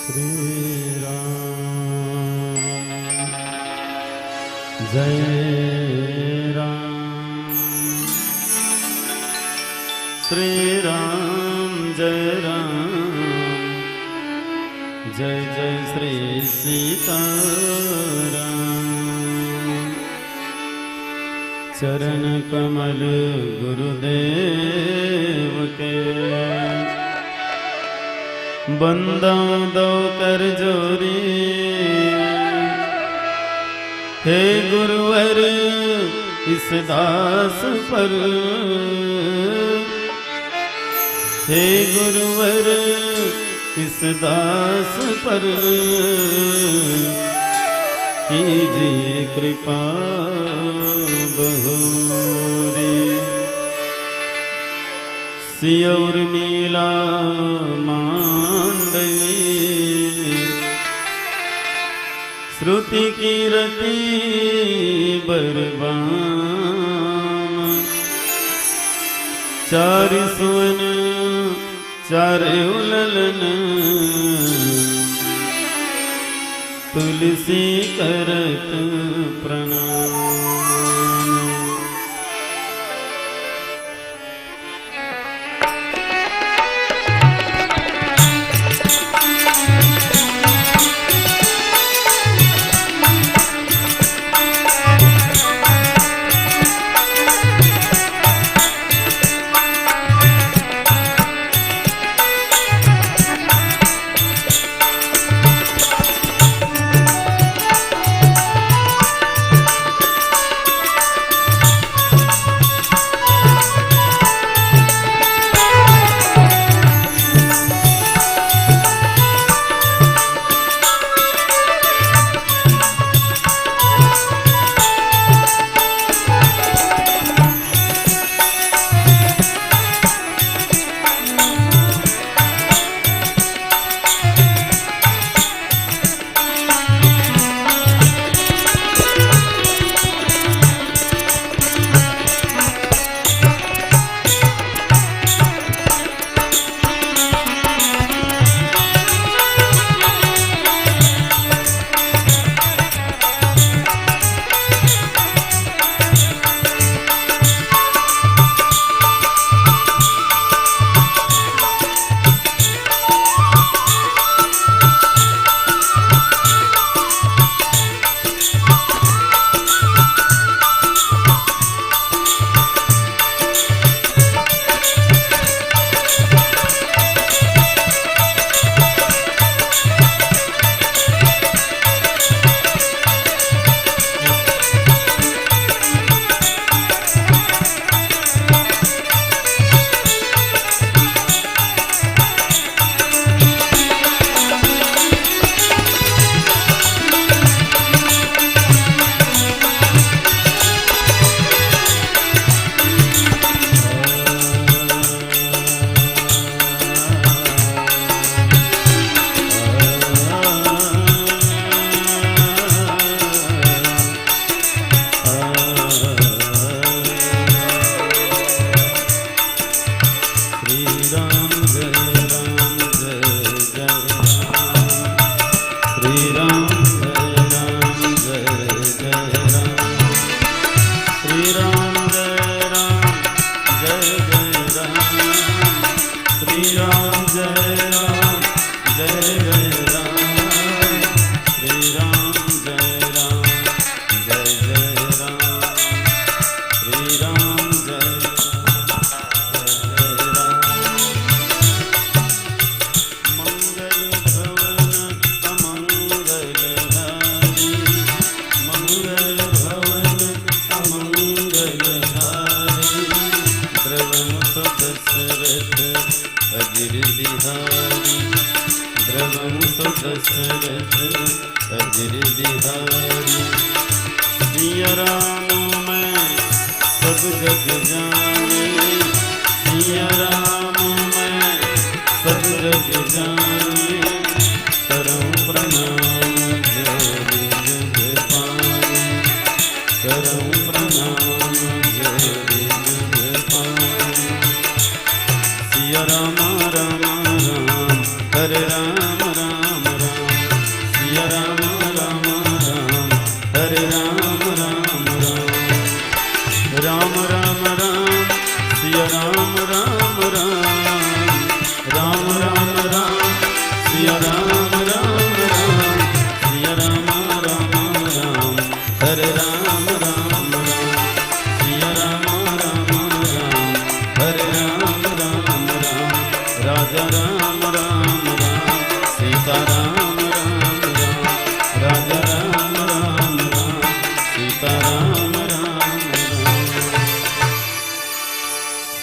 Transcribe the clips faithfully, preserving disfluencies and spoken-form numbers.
श्री राम, जय राम। श्री राम, जय राम। जय जय श्री सीताराम। चरण कमल गुरुदेव के, बंदौं दो कर जोरी। हे गुरुवर इस दास पर, हे गुरुवर इस दास पर, कीजिए कृपा बहोरी। सिय उर्मिला मांडवी, श्रुति कीरति बरबाम। चारि सुवन चारि उललन, तुलसी करत प्रणाम। श्री राम जय राम जय जय राम। श्री राम जय राम जय जय राम। श्री राम जय राम जय जय राम। श्री राम जय राम जय जय राम। श्री राम जय राम जय जय राम। श्री राम जय मंगल भवन अमंगल हारी, मंगल भवन अमंगल हारी। द्रवहु सो दशरथ अजिर बिहारी, द्रवहु सो दशरथ अजिर बिहारी। सिया राम मैं सब जग जानी, सिया राम मैं सब जग जानी। करौं प्रणाम जोरि जुग पानी, करौं प्रणाम जोरि जुग पानी। सिया राम राम राम, हरे राम राम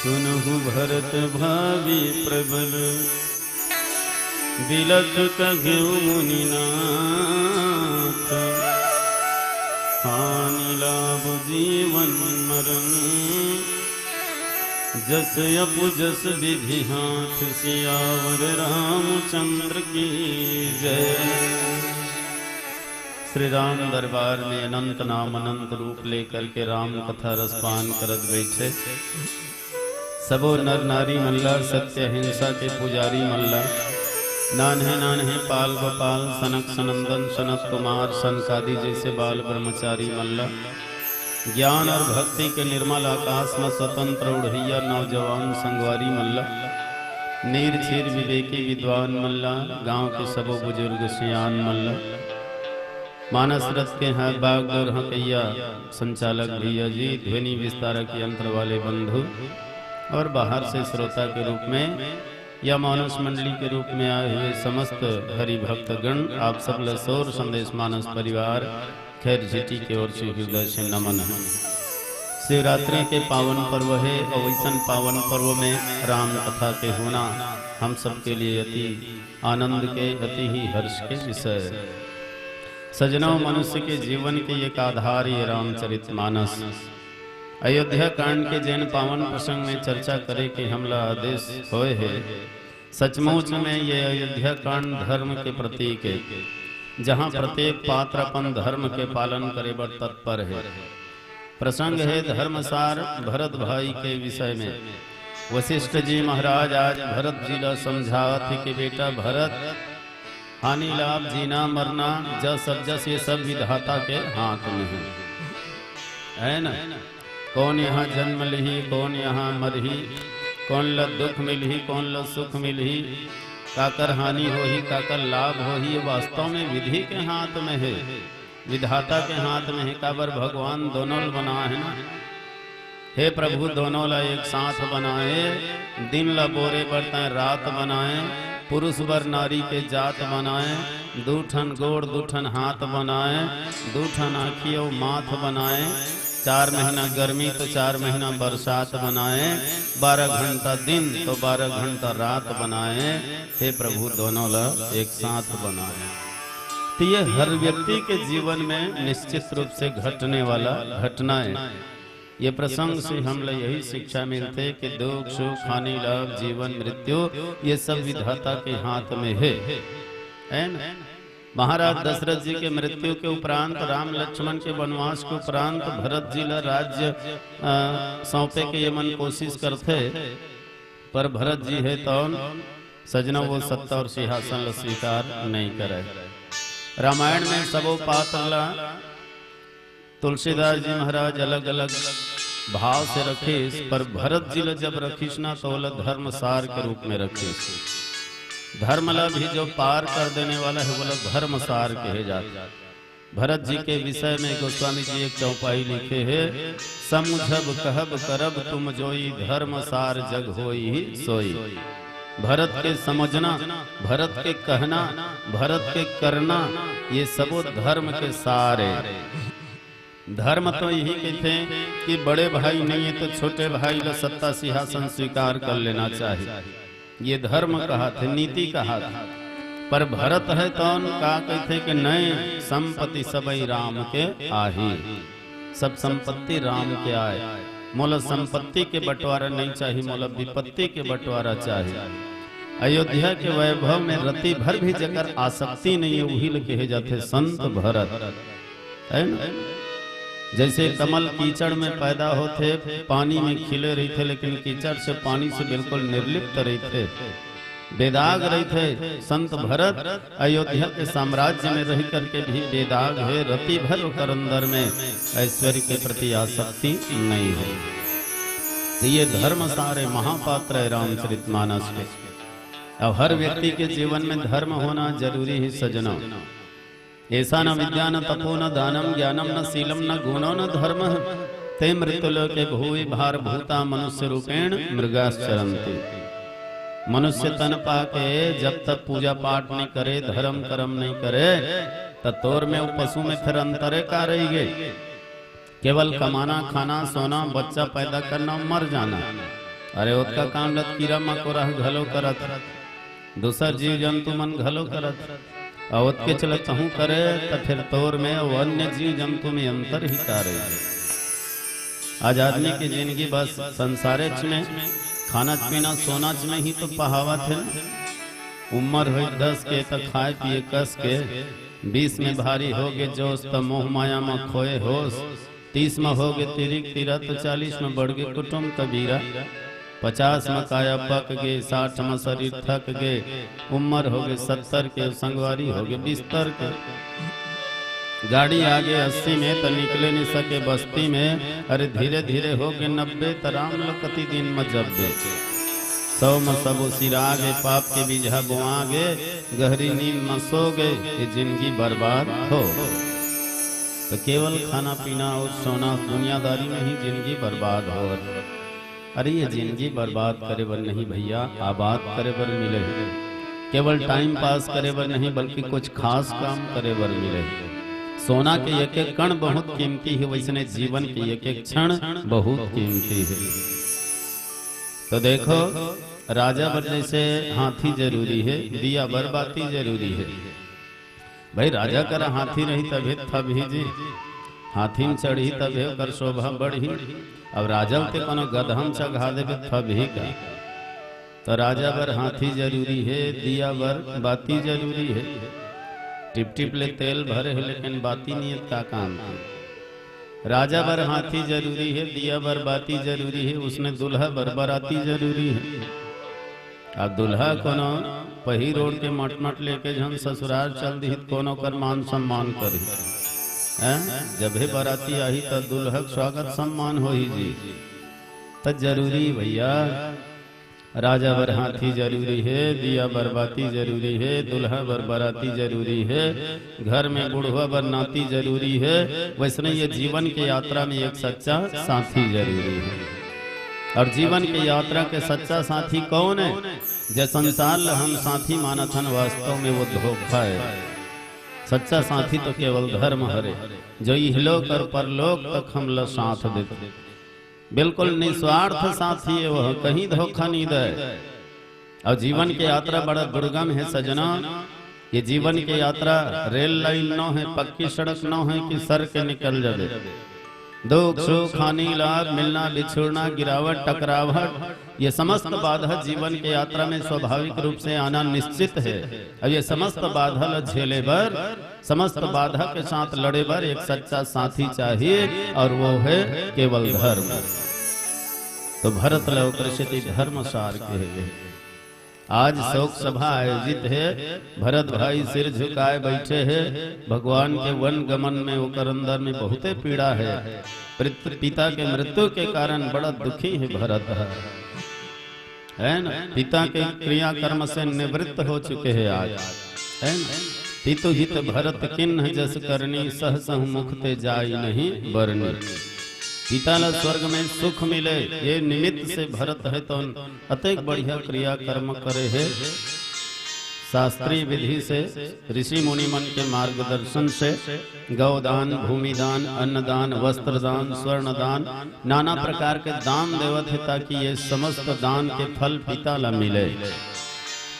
सुनहु भरत भावी प्रबल, बिलख कहेउ मुनिनाथ। हानि लाभ जीवन मरण, जस अपुजस विधि हाथ। सियावर रामचंद्र की जय। श्री राम दरबार में अनंत नाम अनंत रूप लेकर के राम कथा रसपान करत बैठे सबो नर नारी मन ला, सत्य अहिंसा के पुजारी मन ला, नान्हे नान्हे पाल गोपाल, सनक सनंदन सनत कुमार, सनकादि जैसे बाल ब्रह्मचारी मन ला, ज्ञान और भक्ति के निर्मल आकाश में स्वतंत्र उड़ैया नौजवान संगवारी मन ला, नीर छीर विवेकी विद्वान मन ला, गांव के सबो बुजुर्ग सियान मन ला, मानस रथ के हैं बागडोर हकैया संचालक भैया जी, ध्वनि विस्तारक यंत्र वाले बंधु और बाहर से श्रोता के रूप में या मानस मंडली के रूप में आए हुए समस्त हरि भक्त गण, आप सब ल सौर संदेश मानस परिवार खैर झिटी के ओर से हृदय से नमन है। शिवरात्रि के पावन पर्व है और वैसन पावन पर्व में राम कथा के होना हम सबके लिए अति आनंद के, अति ही हर्ष के विषय है। सजनों, मनुष्य के जीवन के एक आधार ये रामचरित मानस। अयोध्या कांड के जैन पावन प्रसंग में चर्चा करे के हमला आदेश होए है, सचमुच में ये अयोध्या कांड धर्म के प्रतीक है, जहाँ प्रत्येक पात्र अपन धर्म के पालन करे बर तत्पर है। प्रसंग है धर्मसार भरत भाई के विषय में। वशिष्ठ जी महाराज आज भरत जी ला समझावत है कि बेटा भरत, हानि लाभ, जीना मरना, जस अपुजस, ये सब विधाता के हाथ में है, है ना? कौन यहाँ जन्म लिही, कौन यहाँ मरही, कौन ल दुख मिलही, कौन ल सुख मिलही, काकर हानि होही, काकर लाभ होही, ये वास्तव में विधि के हाथ में है, विधाता के हाथ में है। काबर भगवान दोनों ल बनाए है ना। हे प्रभु, दोनों ला एक साथ बनाए, दिन ला बोरे बर तैं रात बनाए, पुरुष बर नारी के जात बनाए, दू ठन गोड़ दू ठन हाथ बनाए, दू ठन आँखी अउ माथ बनाए, चार महीना गर्मी तो चार महीना बरसात बनाए, बारह घंटा दिन तो बारह घंटा रात बनाए। हे प्रभु, दोनों ला एक साथ बनाए। तो ये हर व्यक्ति के जीवन में निश्चित रूप से घटने वाला घटना है। ये प्रसंग से हमला यही शिक्षा मिलथे कि दुख सुख, हानि लाभ, जीवन मृत्यु, ये सब विधाता के हाथ में है, है ना? महाराज दशरथ जी के मृत्यु के उपरांत, राम लक्ष्मण के वनवास के उपरांत भरत जी ला राज्य, अ, सौंपे के ये मन कोशिश करथे, पर भरत जी है तौन सजना वो सत्ता और सिंहासन ला स्वीकार नहीं करे। रामायण में सबो पात्र ला तुलसीदास जी महाराज अलग-अलग भाव से रखिस, पर भरत जी ला जब रखिस ना, तो ओला धर्म सार के रूप में रखिस। धर्म ला भी जो पार कर देने वाला है, ओला धर्म सार कहे जाथे। भरत जी के विषय में गोस्वामी जी एक चौपाई लिखे हैं, "समुझब कहब करब तुम जोई, धर्म सार जग होई ही सोई।" भरत के समझना, भरत के कहना, भरत के करना, ये सबो धर्म के सार है। धर्म तो यही कहथे कि बड़े भाई नहीं है तो छोटे भाई ला सत्ता सिंहासन स्वीकार कर लेना चाहिए। ये धर्म कहाथे, नीति कहाथे। पर भरत है तौन का कहथे कि नहीं, संपत्ति सबई राम के आही, सब संपत्ति राम के आए, मोला संपत्ति के बंटवारा नहीं चाहिए, मोला विपत्ति के बंटवारा चाहिए। अयोध्या के वैभव में रति भर भी जेकर आसक्ति नहीं है, वही ल कहे जाथे संत भरत। है ना? जैसे कमल कीचड़ में पैदा होथे, पानी में खिले रहिथे, लेकिन कीचड़ से, पानी से बिल्कुल निर्लिप्त रहिथे, बेदाग रहिथे। संत भरत अयोध्या के साम्राज्य में रह करके भी बेदाग है, रति भर ओकर अंदर में ऐश्वर्य के प्रति आसक्ति नहीं है। तो ये धर्म सार है, महापात्र है रामचरित मानस के। अब हर व्यक्ति के जीवन में धर्म होना जरूरी है सजनों। एषा न विद्या न तपो न दानं ज्ञानं न शीलं न गुणो न धर्मः। ते मृत्युलोके भुवि भारभूता मनुष्यरूपेण मृगाश्चरन्ति। मनुष्य तन पाके जब तक पूजा पाठ नहीं करे, धर्म कर्म नहीं करे, त तोर में अउ पशु में फिर अंतरे का रहिगे? केवल कमाना, खाना, सोना, बच्चा पैदा करना, मर जाना, अरे ओतका काम ल त कीरा मकोरा ह घलो करत, दूसर जीव जंतु मन घलो करत, अउ ओतके चलत तहूँ करे, त फेर तोर में अउ अन्य जीव जंतु में अंतर ही का रही? आज आदमी के जिनगी बस संसारेच में, खाना पीना सोनाच में ही तो पहावत हे ना। उम्र होई दस के त खाए पिए कस के, बीस में भारी होगे जोश त मोह माया म खोए होश, तीस म होगे तिरिक तीरा त चालीस म बढ़गे कुटुम कबीरा, पचास म काया पक गे, साठ म शरीर थक गे, उम्र होगे सत्तर के, संगवारी होगे बिस्तर के। गाड़ी आगे अस्सी में त निकले नि सके बस्ती में, अरे धीरे धीरे होगे नब्बे त राम ल कति दिन म जब्बे। सौ म सबो सिरा गे, पाप के बीजहा बोआ गे, गहरी नींद म सो गे, ये जिनगी बर्बाद हो। त केवल खाना पीना अउ सोना, दुनियादारी में ही जिनगी बर्बाद होवत। अरे ये जिनगी बर्बाद करे बर नहीं भैया, आबाद करे बर मिले हे। केवल टाइम पास करे बर नहीं, बल्कि कुछ खास काम करे बर मिले हे। सोना के एक एक कण बहुत कीमती हे, वैसने जीवन के एक एक क्षण बहुत कीमती हे। तो देखो, राजा बर जैसे हाथी जरूरी हे, दिया बर बाती जरूरी हे। भाई, राजा करा हाथी रही तभे थबही जी, हाथी म चढ़ही तभे ओकर शोभा बढ़ही। अब राजा ल ते कोनो गदहा म चघा देबे थबही का? तो राजा बर हाथी जरूरी हे, दिया बर बाती जरूरी हे। टिप टिप ले तेल भरे हे लेकिन बाती नियत का काम के? राजा बर हाथी जरूरी हे, दिया बर बाती जरूरी हे, उसने दूल्हा बर बराती जरूरी हे। अब दूल्हा कोनो पहिर ओढ़ के मटमट लेके झन ससुराल चल दिही त कोन ओकर मान सम्मान करही? हैं? जभे बराती आही त दूल्हा के स्वागत सम्मान होही जी। त जरूरी भैया, राजा बर हाथी जरूरी हे, दिया बर बाती जरूरी हे, दूल्हा बर बराती जरूरी हे, घर में बुढ़वा बर नाती जरूरी हे। वैसने ये जीवन के यात्रा में एक सच्चा साथी जरूरी हे। अउ जीवन के यात्रा के सच्चा साथी कोन हे? जे संसार ल हम साथी मानत हन, वास्तव में वो धोखा हे। सच्चा साथी तो केवल धर्म हरे, जो इहलोक अउ परलोक तक हमला साथ देथे। बिल्कुल निस्वार्थ साथी हे वो, कहीं धोखा नहीं दे। अउ जीवन के यात्रा बड़ा दुर्गम हे सजना। ये जीवन के यात्रा रेल लाइन नो हे, पक्की सड़क नो हे कि सर के निकल जाबे। दुख, सुख, हानि, लाभ, मिलना, बिछुड़ना, गिरावट, टकरावट, ये समस्त बाधा जीवन के यात्रा में स्वाभाविक रूप से आना निश्चित हे। अब ये समस्त बाधा ल झेले बर, समस्त बाधा के साथ लड़े बर एक सच्चा साथी चाहिए, अउ वो हे केवल धर्म। तो भरत ल ओकर सेती धर्म सार कहे गे। आज शोक सभा आयोजित हे, भरत भाई सिर झुकाए बैठे हे। भगवान के वन गमन में ओकर अंदर में बहुते पीड़ा हे। पित-, पिता के मृत्यु के कारण बड़ा दुखी हे भरत ह, हे ना? पिता के क्रियाकर्म से निवृत्त हो चुके हे आज, हे ना? पितु हित भरत किन्ह जस करनी, सहसहु मुख ते जाई नहीं बरनी। पिता ला स्वर्ग में सुख मिले, ये निमित्त से भरत हे तो अतेक बढ़िया क्रियाकर्म करे हे। शास्त्रीय विधि से, ऋषि मुनि मन के मार्गदर्शन से गौदान, भूमिदान, अन्नदान, वस्त्रदान, स्वर्णदान, नाना प्रकार के दान देवत हे, ताकि ये समस्त दान के फल पिता ला मिले,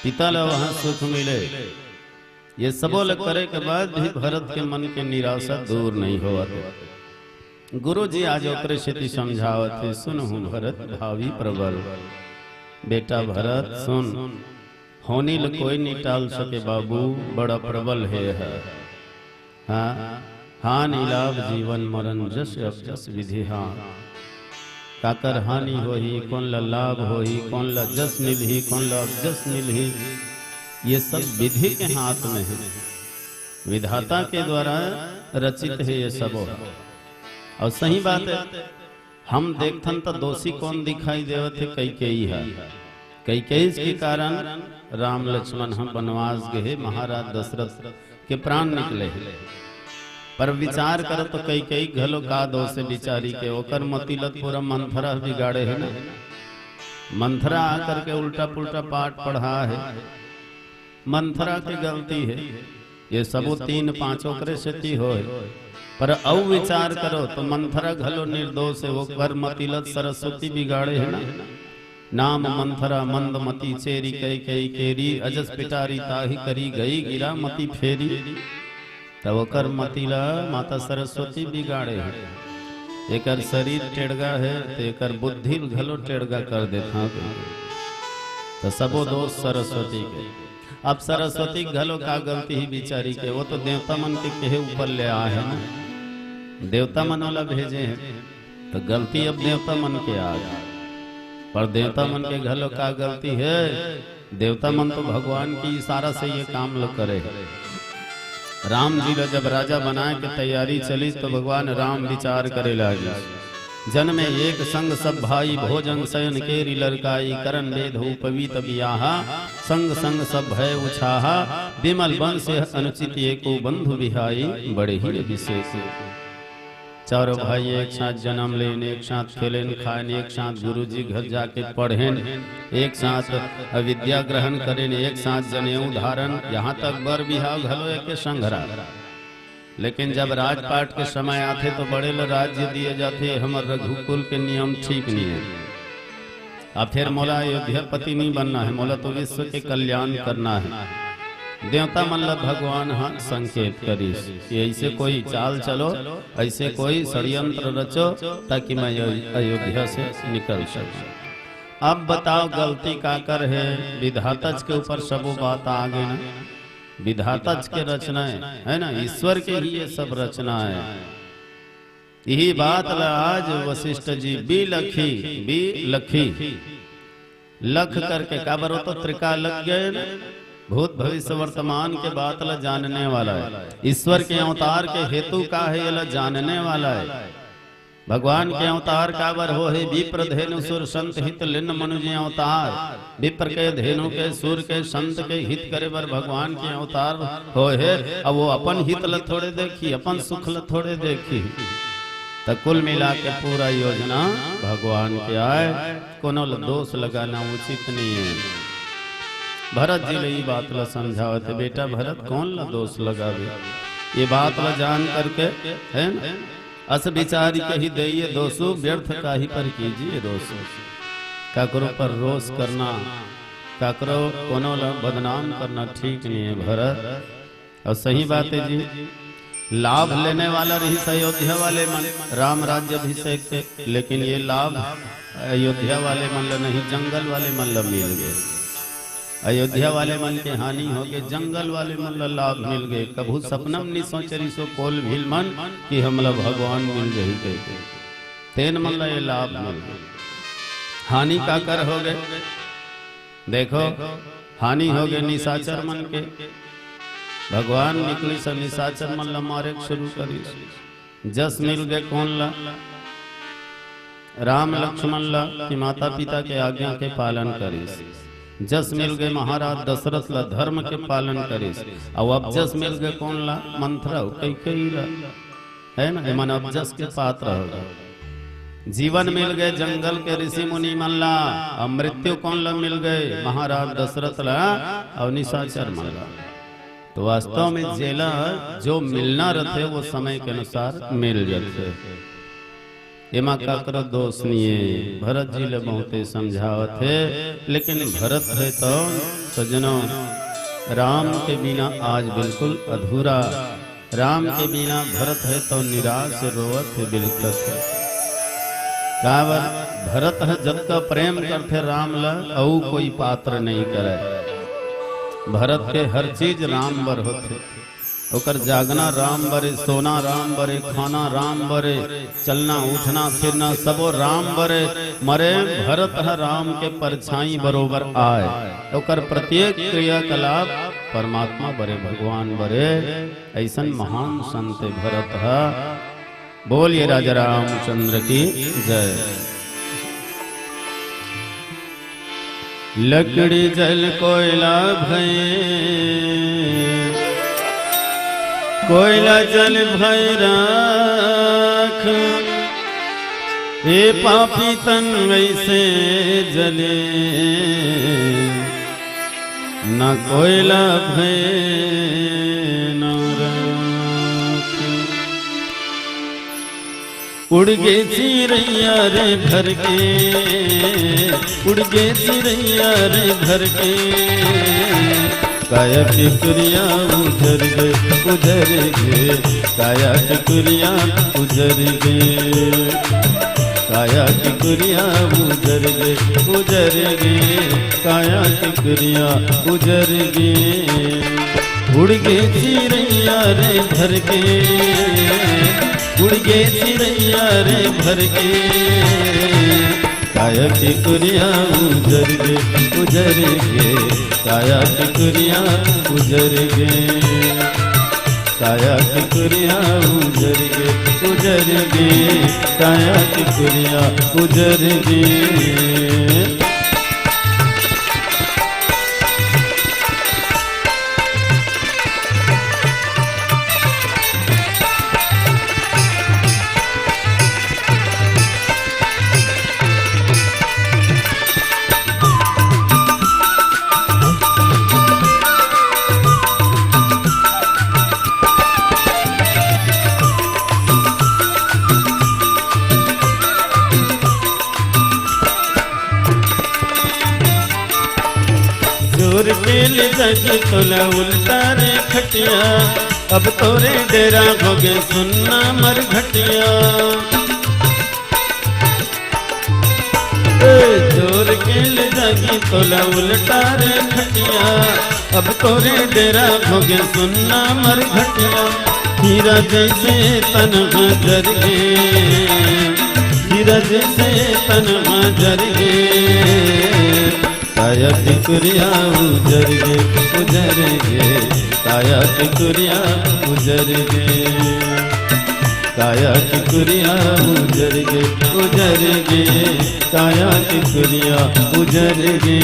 पिता ला वहाँ सुख मिले। ये सबो ल करे के बाद भी भरत के मन के निराशा दूर नहीं होवत। गुरु जी आज ओकरे सेती समझावत हे, सुनहु भरत भावी प्रबल। बेटा भरत सुन, होनी ल कोई नहीं टाल सके बाबू, बड़ा प्रबल हे ह। हाँ, हानि लाभ जीवन मरण जस अप जस विधि हाँ। काकर हानि होही, कोन ल लाभ होही, कोन ल जस मिलही, कोन ल अप जस मिलही, ये सब विधि के हाथ में हे। विधाता के द्वारा रचित हे ये सबो। अउ सही बात हे, हम देखथन त दोषी कोन दिखाई देवत हे? कैकेयी ह। कैकेयी के कारण राम लक्ष्मण ह बनवास गे हे, महाराज दशरथ के प्राण निकले हे। पर विचार करो तो कैकेयी घलो का दोष हे बिचारी के, ओकर मती ल त पूरा मंथरा बिगाड़े हे ना। मंथरा आकर के उल्टा पुल्टा पाठ पढ़ा हे, मंथरा के गलती हे। ये सबो तीन पांच ओकरे सेती होय। पर अउ विचार करो तो मंथरा घलो निर्दोष हे, ओकर मती ल त सरस्वती बिगाड़े हे ना। नाम मंथरा मंद मति चेरी, कई कई केरी अजस पिटारी, ताहि करी गई गिरा मति फेरी। तब ओकर मति ला माता सरस्वती बिगाड़े हे। एकर शरीर टेड़गा हे, त एकर बुद्धि ल घलो टेड़गा कर देथंव। त सबो दोष सरस्वती के। अब सरस्वती घलो का गलती हे बिचारी के, वो तो देवता मन के कहे ऊपर ले आए हे ना, देवता मन ओला भेजे हे, त गलती अब देवता मन के आगे। पर देवता मन के घलो का गलती हे? देवता मन तो भगवान के इशारा से ये काम ल करे हे। राम जी ल जब राजा बनाए के तैयारी चलिस, त भगवान राम विचार करे लागिस। जन्मे एक संग सब भाई, भोजन शयन केरी लरकाई, करन बेध उपवीत बियाहा, संग संग सब भय उछाहा, विमल वंश अनुचित एको बंधु बिहाई, बड़े ही अभिषेक। चारों भाई एक साथ जन्म लेन, एक साथ खेलेन खाएन, एक साथ गुरुजी घर जाके पढ़ेन, एक साथ विद्या ग्रहण करेन, एक साथ जनेऊ धारन, यहाँ तक बर बिहाव घलो एके संघरा। लेकिन जब राजपाट के समय आथे तो बड़े ल राज्य दिए जाथे, हमर रघुकुल के नियम ठीक नहीं है। अब फिर मोला अयोध्यापति नहीं बनना है, मोला तो विश्व के कल्याण करना है। देवता मन ल भगवान ह संकेत करिस कि ऐसे कोई चाल चलो, ऐसे कोई षड्यंत्र रचो, ताकि मैं अयो-, अयोध्या से निकल सकूं। अब बताओ, गलती काकर हे? विधातज के ऊपर सबो बात आ गे ना। विधातज के रचना है, है ना? ईश्वर के ही ये सब रचना है। यही बात ला आज वशिष्ठ जी बिलखी, बिलखी, लख करके, काबर वो तो त्रिकाल लग गए ना, भूत भविष्य वर्तमान के बात ला जानने वाला है। ईश्वर के अवतार के हेतु का है, ये ला जानने वाला है। भगवान के अवतार काबर हो हे? विप्र धेनु सुर संत हित लिन मनुज अवतार। विप्र के, धेनु के, सुर के, संत के हित करे बर भगवान के अवतार हो हे। अब वो अपन हित ल थोड़े देखी, अपन सुख ल थोड़े देखी। त कुल मिला के पूरा योजना भगवान के आय, कोनो ल दोष लगाना उचित नहीं है। भरत जी ल ई बात ल समझावत हे, बेटा भरत, कौन ल दोष लगावे? ये बात ल जान करके, है ना, अस बिचारी कही देइए दोषु, व्यर्थ काहि पर कीजिए रोषु। काकरो पर रोष करना, काकरो कोनो ल बदनाम करना ठीक नहीं है भरत। और सही बात है जी, लाभ लेने वाला रहिस अयोध्या वाले मन राम राज्य अभिषेक के, लेकिन ये लाभ अयोध्या वाले मन ल नहीं, जंगल वाले मन ल मिल गए। अयोध्या वाले मन के हानि हो गए, जंगल वाले मन ल लाभ मिल गए। कभू सपना म नहीं सोचे रहिस ओ कोल भील मन कि हमला भगवान मिल जाही कहिके। तेन मन ल ये लाभ मिल गए। हानि काकर हो गए? देखो, हानि हो गए निशाचर मन के। भगवान निकलिस निशाचर मन ल मारे के शुरू करिस। जस मिल गए कोन ला? राम लक्ष्मण ला कि माता पिता के आज्ञा के पालन करिस। जस मिल गए महाराज दशरथ ला, धर्म के पालन करिस। अउ अब जस मिल गए कोन ला? मंथरा अउ कैकेयी ला, है ना? एमन अब जस के पात्र हो गए। जीवन मिल गए जंगल के ऋषि मुनि मन ला, अउ मृत्यु कोन ला मिल गए? महाराज दशरथ ला अउ निशाचर मन ला। तो वास्तव में जेला जो मिलना रथे, वो समय के अनुसार मिल जाथे। एमा काकरो दोष नहीं है। भरत जी ले बहुते समझावत हे, लेकिन भरत हे तो सजनों, राम के बिना आज बिल्कुल अधूरा। राम के बिना भरत हे तो निराश, रोवत हे, बिलखत हे। काबर? भरत ह जतका प्रेम करथे राम ला, अउ कोई पात्र नहीं करे। भरत के हर चीज राम बर होथे। ओकर जागना राम बरे, सोना राम बरे, खाना राम बरे, चलना, उठना, फिरना सबो राम बरे। मरे भरत ह राम के परछाई बरोबर आय। ओकर प्रत्येक क्रियाकलाप परमात्मा बरे, भगवान बरे। अइसन महान संत भरत ह। बोलिए राजा रामचंद्र की जय। लकड़ी जल कोयला भय, कोयला जल भय राख, ए पापी तन वैसे जले, न कोयला भय न राख। उड़ गे चिरैया रे भर के, उड़ गे चिरैया रे भर के, काया के कुरिया उजर गे, उजर गे, काया के कुरिया उजर गे, काया के कुरिया उजर गे, उजर गे, काया के कुरिया उजर गे। उड़ गे चिरैया रे भर के, उड़ गे चिरैया रे भर के, काया के कुरिया उजर गे, उजर गे, काया के कुरिया उजर गे, काया के कुरिया उजर गे, उजर गे, काया के कुरिया उजर गे। जोर के ले जाके तोला उल्टा रे खटिया, अब तोरे डेरा होगे सुन्ना मरघटिया। ए, जोर के ले जाके तोला उल्टा रे खटिया, अब तोरे डेरा होगे सुन्ना मरघटिया। हीरा जैसे तन जर गे, हीरा जैसे तन जर गे, काया के कुरिया उजर गे, उजर गे, काया के कुरिया उजर गे, काया के कुरिया उजर गे, उजर गे, काया के कुरिया उजर गे।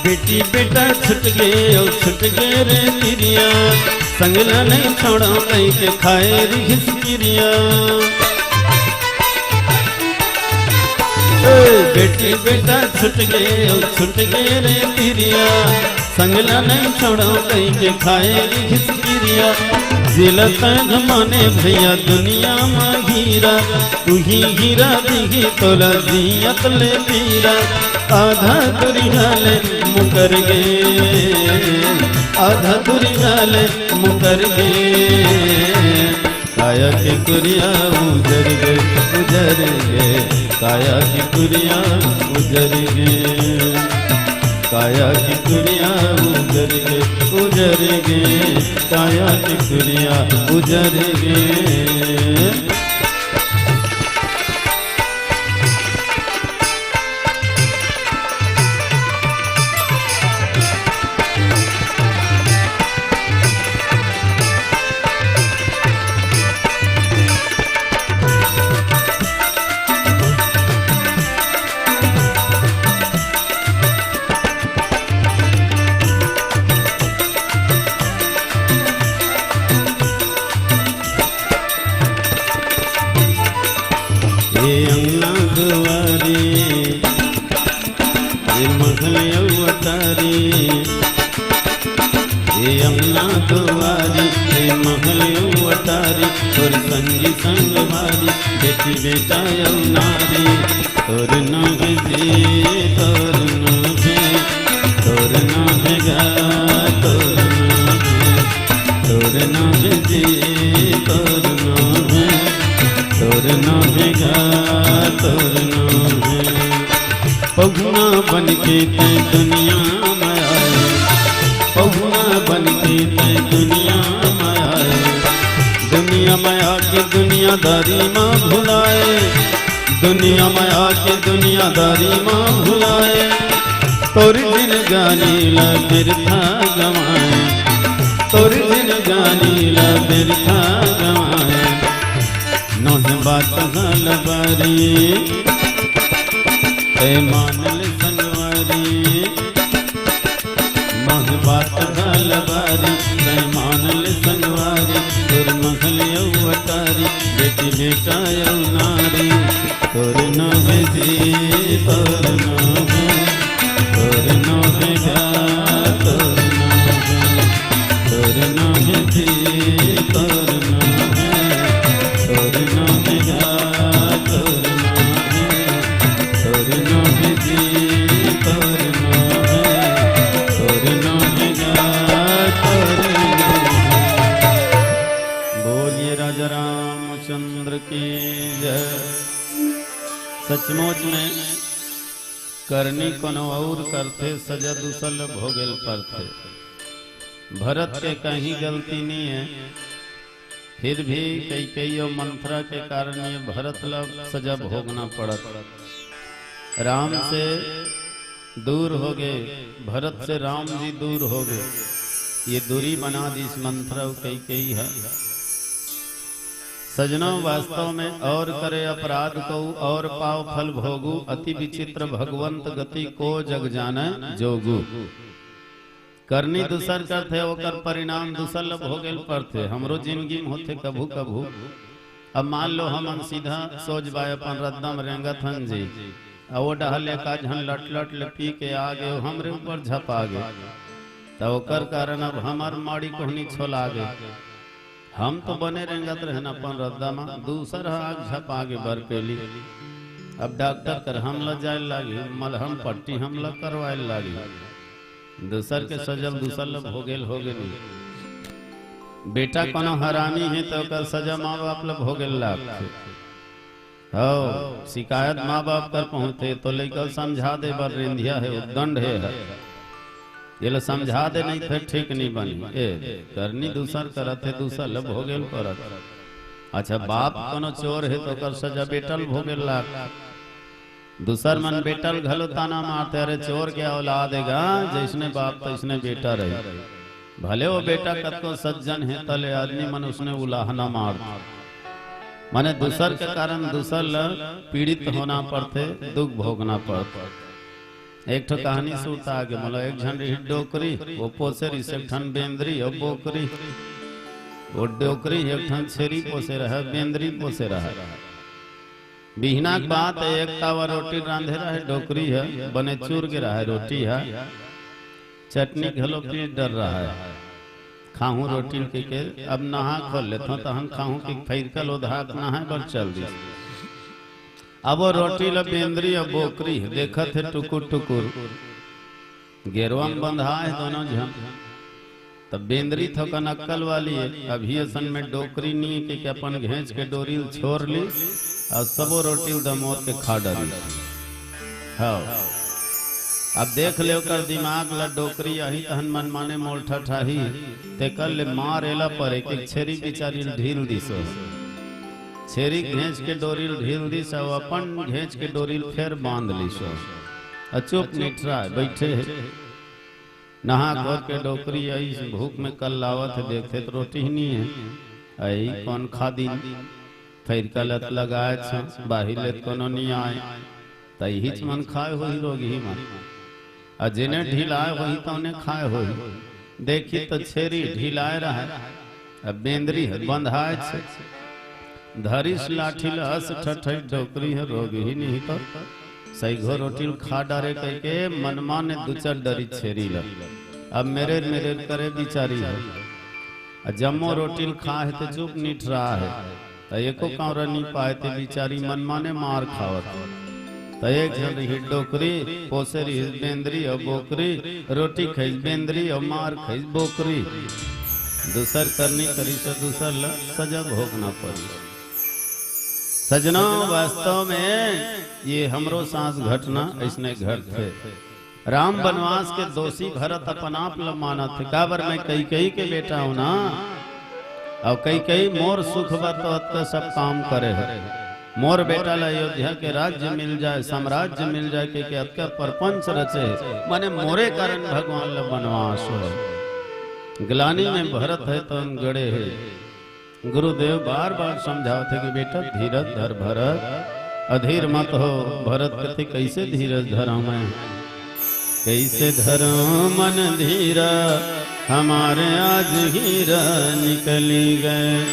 बेटी बेटा छुट गे अउ छुट गे रे तिरिया, संग ल नहीं छोड़ो कहि के खाए रिहिस किरिया। ए, बेटी बेटा छुट गे अउ छुट गे रे तिरिया, संग ल नहीं छोड़ो कहि के खाए रिहिस किरिया। जेला तैं माने भैया दुनिया म हीरा, तुही हीरा दिही तोला जियत ले पीरा। आधा दुरिहा ले मुकर गे, आधा दुरिहा ले मुकर गे। काया के कुरिया उजर गे, उजर गे, काया के कुरिया उजर गे, काया के कुरिया उजर गे, उजर गे, काया के कुरिया उजर गे। ए अंगना दुआरी, ए महल अउ अटारी, ए अंगना दुआरी, ए महल अउ अटारी, तोर संगी संगवारी, बेटी बेटा अउ नारी, तोर नाम हे जी, तोर नाम हे, तोर नाम हे गा, तोर नाम हे, तोर नाम हे जी, तोर नाम हे, तोर नाम हे गा, तोर नाम हे। पहुना बन के तैं दुनिया म आए, पहुना बन के तैं दुनिया म आए, दुनिया म आके दुनियादारी म भुलाए, दुनिया म आके दुनियादारी म भुलाए। तोर जिनगानी ला बिरथा गंवाए, तोर जिन जानी ला बिरथा गवाए, नोहे बात गल बारी, तै मान ले संगवारी। नोहे बात गल बारी, तै मान ले संगवारी, तोर महल अउ अटारी, बेटी बेटा अउ नारी। तोर नोहे जी, तोर नोहे, तोर नोहे गा, तोर नोहे, तोर नोहे जी, तोर नोहे, तोर नोहे गा, तोर नोहे, तोर नोहे जी, तोर नोहे, तोर नोहे गा, तोर नोहे। बोलिए राजा रामचंद्र की जय। सचमुच में करनी कोनो अउर करथे, सजा दूसर ल भोगेल परथे। भरत के कहीं गलती नहीं है, फिर भी कैकेयी अउ मंथरा के कारण ये भरत ल सजा भोगना पड़त। राम से दूर हो गए, भरत से राम जी दूर हो गए। ये दूरी बना दिस मंथरा अउ कैकेयी है। सजनों, वास्तव में और करे अपराध को और पाव फल भोगू, अति विचित्र भगवंत गति को जग जाने जोगू। करनी दूसर करथे, ओकर परिणाम दूसर ल भोगेल परथे। हमरो जिंदगी में होथे कभू कभू। अब मान लो हमन सीधा सोच बाय अपन रद्दा म रेंगत हन जी, अउ ओ डहर ले का झन लट लट ले पी के आ गे, हमरे ऊपर झपा गे, त ओकर कारण अब हमर माड़ी कोहनी छोला गे। हम तो बने रेंगत रहेन अपन रद्दा म, दूसर ह आग झपा गे बरपेली। अब डॉक्टर कर हमला जाय लागही, मलहम पट्टी हमला करवाय लागही। दूसर के सजा ल दूसर ल भोगेल होगे नहीं। बेटा कोनो हरामी हे त ओकर सजा माँ बाप ल भोगेल लागथे। हव, शिकायत माँ बाप कर पहुँचथे तो लइका ल समझा दे बर रेंधिया हे, उद्दंड हे ह। ये ल समझा दे नहीं, फिर ठीक नहीं बनी। ए, करनी दूसर करत हे, दूसर ल भोगेल परत। अच्छा, बाप कोनो चोर हे तो ओकर सजा बेटा ल भोगेल लाग। दूसर मन बेटा ल घलो ताना मारथे, "अरे चोर के औलाद हे गा, जइसने बाप तइसने बेटा रही।" भले वो बेटा कतको सज्जन हे, तले आदमी मन उसने उलाहना मारथे। माने दूसर के कारण दूसर ल पीड़ित होना पड़थे, दुख भोगना पड़थे। एक ठो कहानी सुरता आगे मोला, एक झन रिहिस डोकरी, वो पोसे रिहिस एक ठन बेंदरी अउ बोकरी। वो डोकरी एक ठन छेरी पोसे रहय, बेंदरी पोसे रहय। बिहना के बात हे, एक तावा रोटी रांधे रहय डोकरी ह, बने चुर गे रहय रोटी ह, चटनी घलो पीस डर रहय। खाहूं रोटी ल कहिके, अब नहा खोल लेथंव, तहन खाहूं कहिके फइरका ल ओधा के नहाय बर चल दिस। अब वो रोटी ल बेंदरी अउ बोकरी ह देखत हे टुकुर टुकुर। गेरवा म बंधाय हे दोनों झन। तब बेंदरी थोकन अक्कल वाली हे, अभी असन में डोकरी नी हे कहिके अपन घेंच के डोरी ल छोर लिस अउ सबो रोटी ल दमोर के खा डारिस। हव। अब देख ले ओकर दिमाग ल, डोकरी आही तहन मनमाने मोल ठठाही, तेकर ले मार एला परे के छेरी बिचारी ल ढील दिस। छेरी घेंच के डोरी ल ढील दिस अउ अपन घेंच के डोरी ल फेर बांध लिस। अउ चुप निठरा बइठे हे। नहा खोर के डोकरी अइस, भूख में कल्लावत हे, देखथे त रोटी ही नी हे। अई कोन खा दिन, फइरका ल त लगाय छ, बाहिर ले त कोनो नी आय, त इहीच मन खाय होही रोगही मन। अउ जेने ढिलाय होही तउने खाय होही। देखी त छेरी ढिलाय रहय, अब बेंदरी ह बंधाय छे। धरिस लाठी ल अस ठठई, डोकरी ह रोगही नहीं तो सइघो रोटी ल खा डारे कहिके मनमाने दुचर डरिस छेरी ल। अब मेरेर मेरेर करे बिचारी ह। अउ जम्मो रोटी ल खा हे ते चुप निठरा हे। त एको कौंरा नी पाय ते बिचारी मनमाने मार खावत। त एक झन रिहिस डोकरी, पोसे रिहिस बेंदरी अउ बोकरी, रोटी खइस बेंदरी अउ मार खइस बोकरी। दूसर करनी करिस अउ दूसर ल सजा भोगना परिस। सजना, वास्तव में ये हमरो साथ घटना अइसने घटथे। राम बनवास के दोषी भरत अपन आप ल मानत हे, काबर मैं कैकेयी के बेटा हूं ना, अउ कैकेयी मोर सुख बर तो अतका सब काम करे हे। मोर बेटा ल अयोध्या के राज्य मिल जाय, साम्राज्य मिल जाय, कहिके अतका प्रपंच रचे हे, माने मोरे कारण भगवान ल बनवास हो। ग्लानि में भरत हे तन गड़े हे। गुरुदेव बार बार समझावत हे कि बेटा धीरज धर भरत, अधीर मत हो। भरत कथे कइसे धीरज धरंव मैं, कइसे धरंव मन धीरा, हमारे आज हीरा निकलि गए,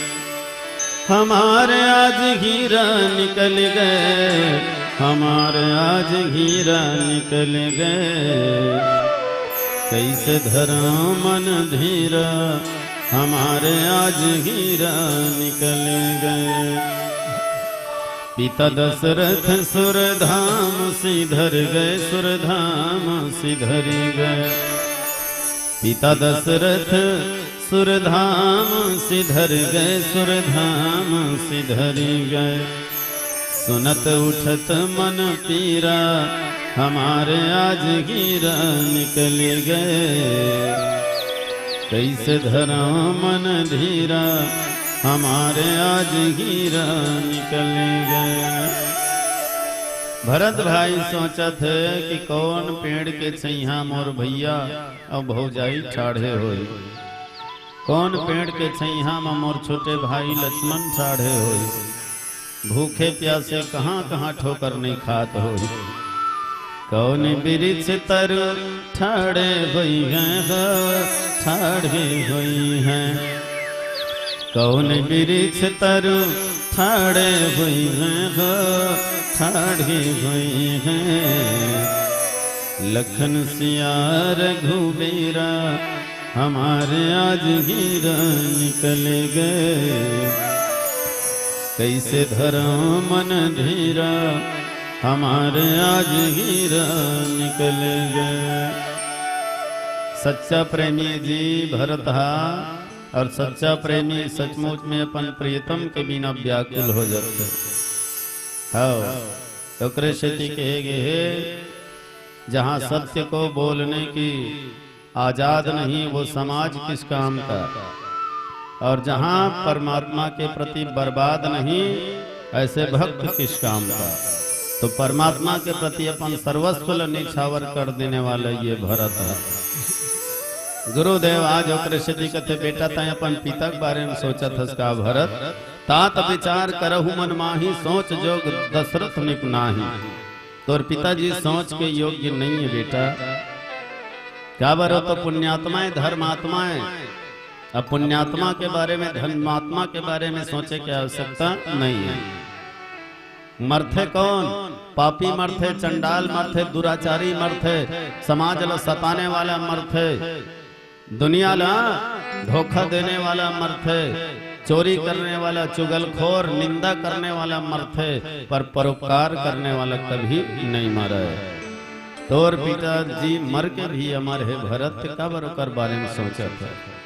हमारे आज हीरा निकलि गए, हमारे आज हीरा निकलि गए, कइसे धरंव मन धीरा, हमारे आज हीरा निकलि गए। पिता दशरथ सुरधाम सिधरि गए, सुरधाम सिधरि गए। पिता दशरथ सुरधाम सिधरि गए, सुरधाम सिधरि गए। सुनत उठत मन पीरा, हमारे आज हीरा निकलि गए। कइसे धरंव मन धीरा, हमारे आज हीरा निकलि गए। भरत भाई सोचत हे कि कौन पेड़ के छइहां मोर भइया अउ भौजाई ठाढ़े होही, कौन पेड़ के छइहां म मोर छोटे भाई लक्ष्मण ठाढ़े होही। भूखे प्यासे कहाँ कहाँ ठोकर नइ खात होही। कौन बिरिछ तरु ठाढ़े होइहैं हो, ठाढ़े होइहैं। कौन बिरिछ तरु ठाढ़े होइहैं हो, ठाढ़े होइहैं। लखन सिया रघुबीरा, हमारे आज हीरा निकलि गए। कइसे धरंव मन धीरा, हमारे आज हीरा निकलि गए। सच्चा प्रेमी जी भरत हा, अउ सच्चा प्रेमी सचमुच में अपन प्रियतम के बिना व्याकुल हो जाथे। हव, ओकरे सेती कहे गे हे, जहाँ सत्य को बोलने की आजाद नहीं, वो समाज किस काम का? और जहाँ परमात्मा के प्रति बर्बाद नहीं, ऐसे भक्त किस काम का? तो परमात्मा के प्रति अपन सर्वस्व ल निछावर कर देने वाला ये भरत हे। गुरुदेव आज ओकरे सेती कथे, "बेटा, तैं अपन पिता के बारे में सोचत हस का भरत? तात विचार करहु मन माही, सोच जोग दशरथ निपुनाही।" तोर पिताजी सोच के योग्य नहीं हे बेटा। काबर, वो तो पुण्यात्मा हे, धर्मात्मा हे। अब पुण्यात्मा के बारे में, धर्मात्मा के बारे में सोचे के आवश्यकता नहीं हे। मरथे कौन? पापी मरथे, चंडाल मरथे, दुराचारी मरथे, समाज ल सताने वाला मरथे, दुनिया ला धोखा देने वाला मरथे, चोरी करने वाला, चुगलखोर, निंदा करने वाला मरथे, पर परोपकार करने वाला कभी नहीं मरे। तोर पिताजी मर के भी अमर हे भरत, काबर ओकर बारे में सोचत हे?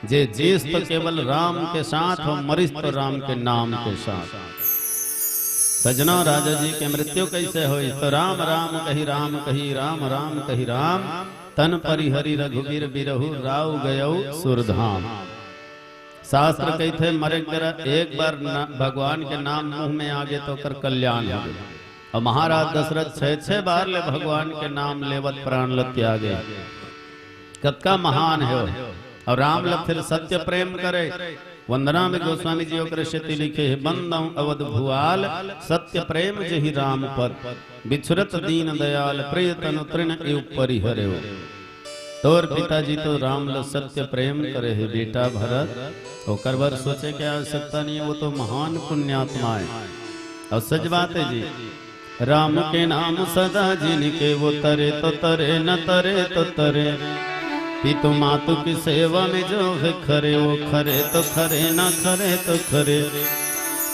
जे जीस तो केवल राम के साथ हो, मरिस तो राम के नाम के साथ। सजना, राजा जी के मृत्यु कइसे होइस? तो राम राम कहि राम कहि, राम राम कहि राम, तन परिहरि रघुबीर बिरहु, राव गयउ सुरधाम। शास्त्र कहिथे, मरे के बेरा एक बार न-, भगवान के नाम मुंह में आगे तो ओकर कल्याण होगे। अउ महाराज दशरथ छह छह बार ले भगवान के नाम लेवत प्राण ल त्यागे। कतका महान हे वो। अउ राम ल फिर सत्य प्रेम करे। वंदना में गोस्वामी जी ओकरे सेती लिखे हे, "बंदउ अवध भुआल, सत्य प्रेम जेहि राम पद। बिछुरत दीन दयाल, प्रिय तनु तृण इउ परिहरेउ।" तोर पिताजी तो राम ल सत्य प्रेम करे हे बेटा भरत, ओकर बर सोचे के आवश्यकता नहीं हे, वो तो महान पुण्यात्मा हे। अउ सच बात हे जी, राम के नाम सदा जिनके, वो तरे तो तरे, न तरे तो तरे। पितु मातु की सेवा में जो है खरे, वो खरे तो खरे, न खरे तो खरे।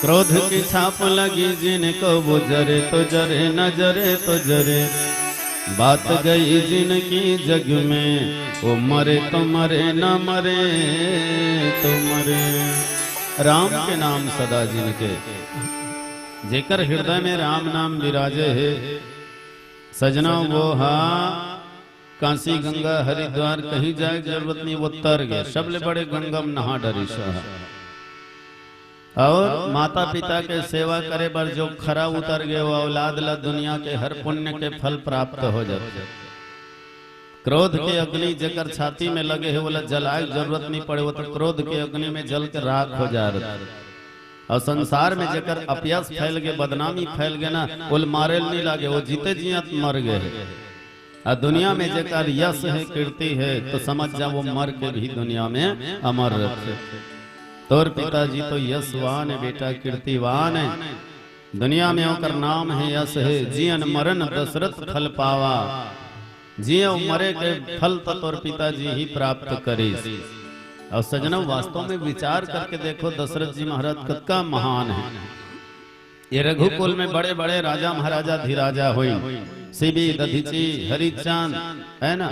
क्रोध की छाप लगी जिनको, वो जरे तो जरे, न जरे तो जरे। बात गई जिनकी जग में, वो मरे तो मरे, न मरे तो मरे। राम के नाम सदा जिनके, जेकर हृदय में राम नाम विराजे हे, सजना, वो हा काशी, गंगा, हरिद्वार कहीं जाए के जरूरत नहीं, वो तर गे, सबले बड़े गंगा में नहा डरिस हा। अउ माता पिता के सेवा करे बर जो खरा उतर गे, वो औलाद ला दुनिया के हर पुण्य के फल प्राप्त हो जाथे। क्रोध के अग्नि जेकर छाती में लगे हे, ओला जलाए के जरूरत नहीं पड़े, वो तो क्रोध के अग्नि में जल के राख हो जा रहे। अउ संसार में जेकर अपयस फैल गे, बदनामी फैल गे ना, ओला मारे ल नहीं लागे, वो जीते जियत मर गे हे। अउ दुनिया में जेकर यश हे, कीर्ति हे, तो समझ जा, वो मर के भी दुनिया में अमर रथे। तोर पिताजी तो यशवान हे बेटा, कीर्तिवान हे। दुनिया में ओकर नाम हे, यश हे, जियन मरन दशरथ फल पावा। जिए अउ मरे के फल तो तोर पिताजी ही प्राप्त करिस। अउ सजनों, वास्तव में विचार करके देखो, दशरथ जी महाराज कतका महान हे। ये रघुकुल में बड़े-बड़े राजा महाराजा अधिराजा होई, शिबी, दधीचि, हरिचंद, हे ना?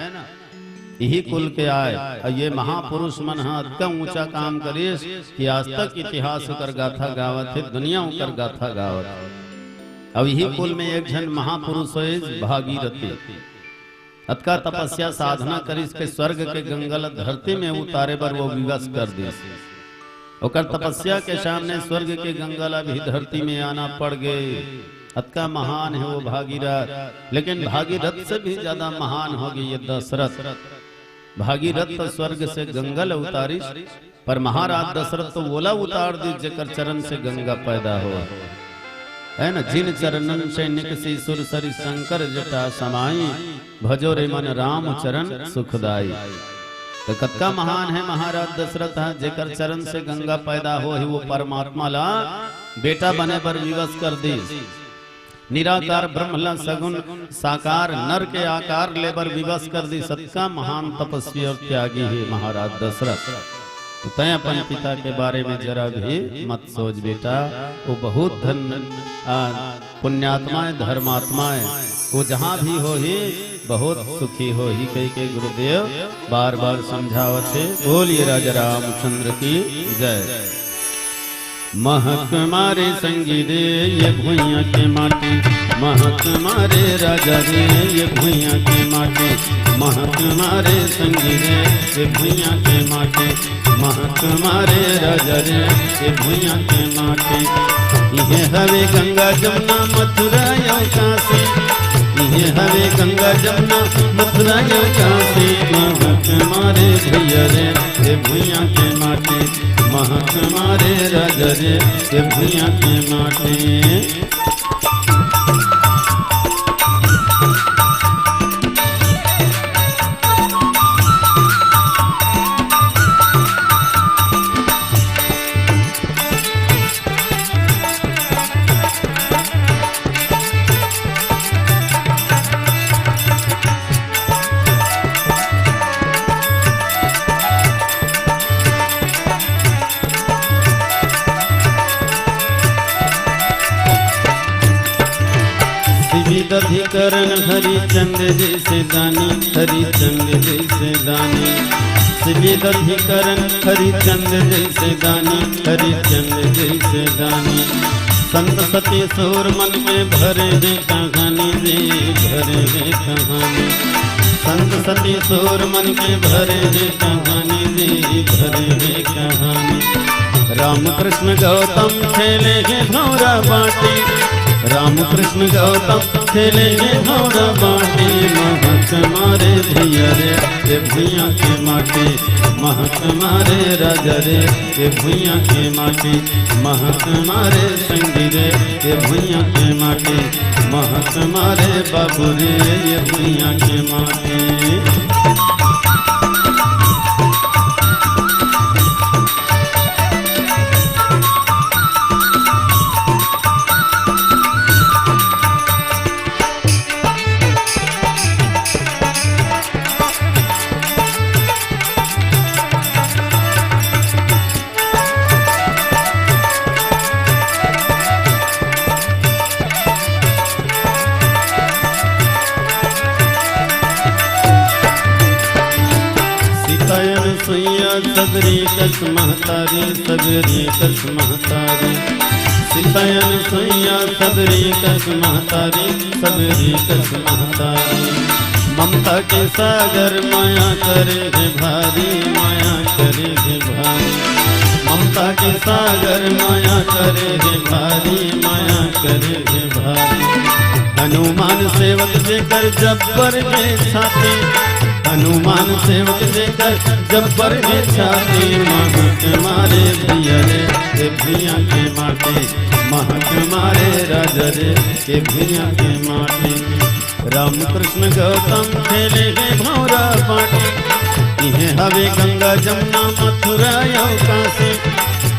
इही कुल के आय। अउ ये महापुरुष मन ह अतका ऊंचा काम करिस कि आज तक इतिहास ओकर गाथा गावत हे, दुनिया ओकर गाथा गावत हे। अउ इही कुल में एक झन महापुरुष होइस भागीरथी। अतका तपस्या साधना करिस के स्वर्ग के गंगा ल धरती में उतारे बर वो विवश कर दिस। ओकर तपस्या के सामने स्वर्ग के गंगा ल भी धरती में आना पड़ गे। अतका महान हे वो भागीरथ, लेकिन भागीरथ से भी ज्यादा महान हो गे ये दशरथ। भागीरथ तो स्वर्ग से गंगा ल उतारिस, पर महाराज दशरथ तो ओला उतार दिस जेकर चरण से गंगा पैदा होय, हे ना? जिन चरणन से निकसी सुर सरि संकर जटा समाई, भजो रे मन राम चरण सुखदाई। तो कतका महान हे महाराज दशरथ ह, जेकर चरण से गंगा पैदा होय हे, वो परमात्मा ला बेटा बने बर विवश कर दिस। निराकार ब्रह्म ला सगुण साकार नर के आकार लेबर विवश कर दिस। अतका महान तपस्वी अउ त्यागी हे महाराज दशरथ। तो तैं अपन पिता के बारे में जरा भी मत सोच बेटा, वो बहुत धन, आ, पुण्यात्मा हे, धर्मात्मा हे, वो जहाँ भी होही बहुत सुखी होही कहिके गुरुदेव बार बार समझावत हे। बोलिए राजा रामचंद्र की जय। महक मारे संगी रे ये भुइयां के माटी, महक मारे राजा रे ये भुइयां के माटी, महक मारे संगी रे ये भुइयां के माटी, महक मारे राजा रे ये भुइयां के माटी। इहे हवे गंगा जमुना मथुरा अउ काशी, इहे हवे गंगा जमुना मथुरा अउ काशी, महक मारे भैया रे ये भुइयां के माटी, महक मारे राजा रे ये भुइयां के माटी। शिबी दधिकरण हरिचंद जैसे दानी, हरिचंद जैसे दानी। शिबी दधिकरण हरिचंद जैसे दानी, हरिचंद जैसे दानी। संत सती सूर मन के भरे हे कहानी जी, भरे हे कहानी। संत सती सूर मन के भरे हे कहानी जी, भरे हे कहानी। राम कृष्ण गौतम खेले हे भौरा बाटी, राम कृष्ण गौतम खेले हे भौरा बाटी। महक मारे भैया रे ये भुइयां के माटी, महक मारे राजा रे ये भुइयां के माटी, महक मारे संगी रे ये भुइयां के माटी, महक मारे बाबू रे ये भुइयां के माटी। सीता अनसुईया सबरी कस महतारी, सबरी कस महतारी। सीता अनसुईया सबरी कस महतारी, सबरी कस महतारी। ममता के सागर माया करे हे भारी, माया करे हे भारी। ममता के सागर माया करे हे भारी, माया करे हे भारी। हनुमान सेवक जेकर जब्बर के छाती, हनुमान सेवक जेकर जब्बर में छाती, महक मारे भुइयां रे, ए भुइयां के माटी, महक मारे राजा रे, ए भुइयां के माटी। रामकृष्ण गौतम खेले हे भौरा बाटी, इहे हवे गंगा जमुना मथुरा अउ काशी।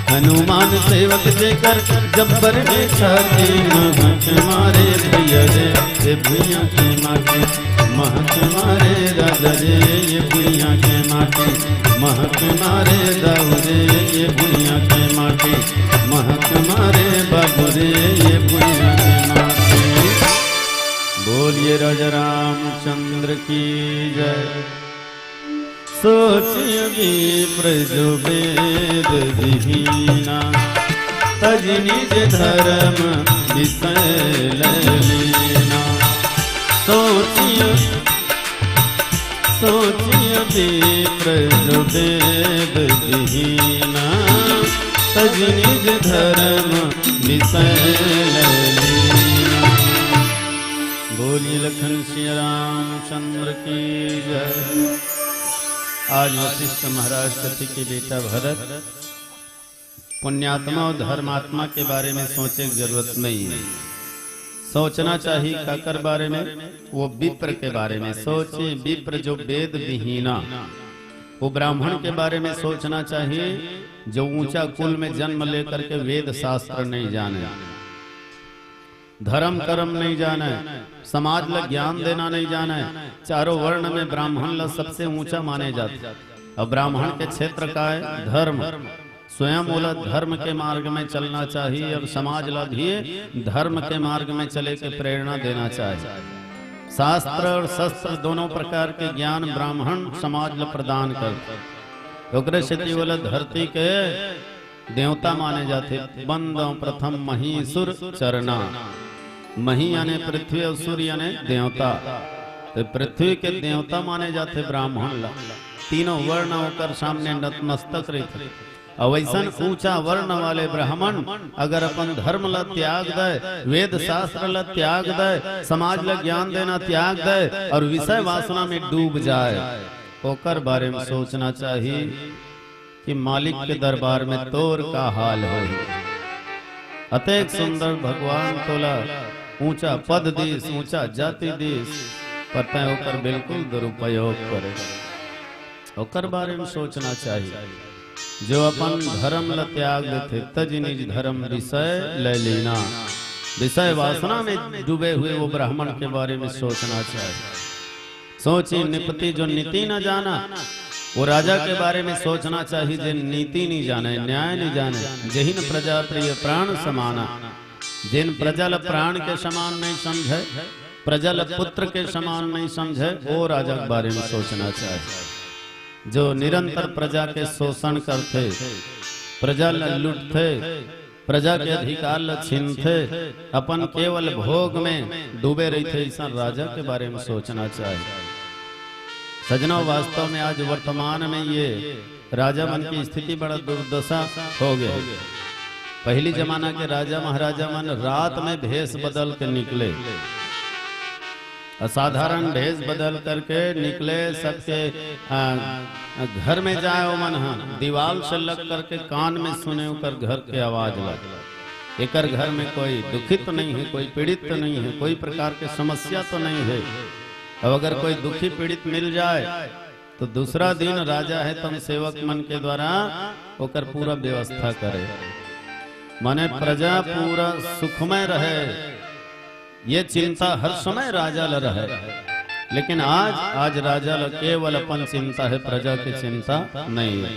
हनुमान सेवक जेकर जब्बर में छाती, महक मारे भुइयां रे, ए भुइयां के माटी, महक मारे राजा रे, ए भुइयां के माटी, महक मारे दाऊ रे, ए भुइयां के माटी, महक मारे बाबू रे, ए भुइयां के माटी। बोलिए राजा रामचंद्र की जय। सोचियो विप्र जो वेद विहीना, तजि निज धर्म विषय लय लीना। सोचियो, सोचियो विप्र जो वेद विहीना, तजि निज धर्म विषय लय लीना। बोलिए लखन सिया रामचंद्र की जय। आज वशिष्ठ महाराज कथे कि बेटा भरत, पुण्यात्मा अउ धर्मात्मा के बारे में सोचे के जरूरत नहीं है। सोचना चाहिए काकर बारे में? वो विप्र के बारे में सोचे। विप्र जो वेद विहीना, वो ब्राह्मण के बारे में सोचना चाहिए, जो ऊंचा कुल में जन्म लेकर के वेद शास्त्र नहीं जाने, धर्म कर्म नहीं जाने, समाज ला ज्ञान देना नहीं जाने। चारों वर्ण में ब्राह्मण ला सबसे ऊंचा माने जाथे। अउ ब्राह्मण के क्षेत्र का है धर्म। स्वयं ओला धर्म के मार्ग में चलना चाहिए अउ समाज ला भी धर्म के मार्ग में चले के प्रेरणा देना चाहिए। शास्त्र अउ शस्त्र दोनों प्रकार के ज्ञान ब्राह्मण समाज ला प्रदान करथे। ओकरे सेती ओला धरती के देवता माने जाथे। बंदव प्रथम महीसुर चरना, मही याने पृथ्वी अउ सुर याने देवता। तो पृथ्वी के देवता माने जाथे ब्राह्मण ला। तीनों वर्ण ओकर सामने नतमस्तक रहिथे। अउ वैसन ऊंचा वर्ण वाले ब्राह्मण अगर अपन धर्म ला त्याग दे, वेद शास्त्र ला त्याग दे, समाज ला ज्ञान देना त्याग दे अउ विषय वासना में डूब जाए, ओकर बारे में सोचना चाहिए कि मालिक के दरबार में तोर का हाल होही। अतेक सुंदर भगवान तोला ऊंचा पद दीस, ऊंचा जाति दीस, पर तैं ओकर बिल्कुल दुरुपयोग करे। ओकर बारे में सोचना चाहिए। जो अपन धर्म ल त्याग देथे, तजि निज धर्म विषय लय लीना। विषय वासना में डूबे हुए वो ब्राह्मण के बारे में सोचना चाहिए। सोची निपति जो नीति न जाना, वो राजा के बारे में सोचना चाहिए, जे नीति नहीं जाने, न्याय नहीं जाने। जहिन प्रजा प्रिय प्राण समाना, जिन प्रजा ल प्राण के समान नहीं समझे, प्रजा ल पुत्र के समान नहीं समझे, वो राजा के बारे में सोचना चाहिए। जो निरंतर प्रजा के शोषण करथे, प्रजा ल लूटथे, प्रजा के अधिकार ल छीनथे, अपन केवल भोग में डूबे रहिथे, अइसन राजा के बारे में सोचना चाहिए। सजनों, वास्तव में आज वर्तमान में ये राजा मन की स्थिति बड़ा दुर्दशा हो गई। पहली जमाना के राजा महाराजा मन रात में भेष बदल के निकले, असाधारण भेष बदल करके निकले, सबके, आ, घर में जाए, ओमन ह दीवाल से लग करके कान में सुने ओकर घर के आवाज लग। एकर घर में कोई दुखित तो नहीं है, कोई पीड़ित तो नहीं है, कोई प्रकार के समस्या तो नहीं है। अब अगर कोई दुखी पीड़ित मिल जाए तो दूसरा दिन राजा है तम सेवक मन के द्वारा ओकर पूरा व्यवस्था करे, माने प्रजा पूरा सुखमय रहे, ये चिंता हर समय राजा ल रहे। लेकिन आज, आज राजा ल केवल अपन चिंता है, प्रजा की चिंता नहीं है।